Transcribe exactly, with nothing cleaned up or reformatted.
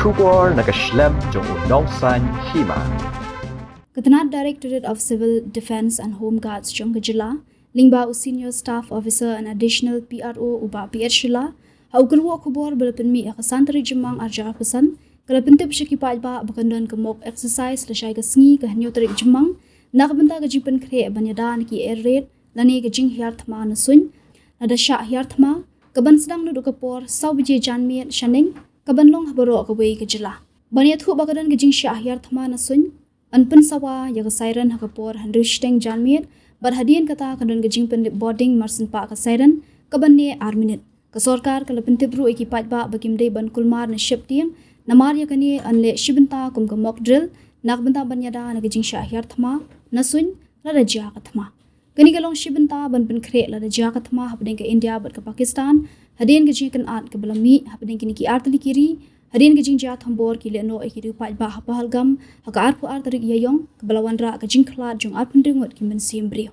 Khubor na ka shlem jong u nongsan hima. Ka tnat Directorate of Civil Defence and Home Guards jong ka jylla, lyngba u Senior Staff Officer and Additional P R O u Bah P H Shylla, ha u kyrwoh khubor ba la pynmih ha ka san tarik Jymmang arhajar arphew san, ka la pyntip sha ki paidbah ba kan don ka mock exercise lashai ka sngi ka hynñiew tarik Jymmang, na ka bynta ka jingpynkhreh ban ïada na ki air raid lane ka jinghiar thma na suiñ, lada shah hiar thma, ka ban sdang naduh ka por saw baje janmiet shaneng, ka ban long ha baroh kawei ka jylla. Ban ïathuh ba ka don ka jingshah hiar thma na suiñ, yn pynsawa ïa ka siren ha ka por hynriew shiteng janmiet, bad hadien kata ka don ka jingpynlip boarding marsynpah ka siren, ka ban neh ar minit. Ka sorkar ka la pyntip ruh ïa ki paidbah ba kim dei ban kulmar ne sheptieng, namar ïa kane yn leh shi bynta kum ka mock drill, na ka bynta ban ïada na ka jingshah hiar thma na suiñ lada jia ka thma. Kane ka long shi bynta ban pynkhreh lada jia ka thma hapdeng ka India bad ka Pakistan, hadien ka jingkynad kaba la mih hapdeng kine ki artylli ki ri, hadien ka jingjia thombor ki lehnoh ïa ki riew paidbah ha Pahalgam ha ka arphew ar tarik Ïaiong, kaba la wanrah ka jingkhlad jong arphew hynriew ngut ki mynsiem briew.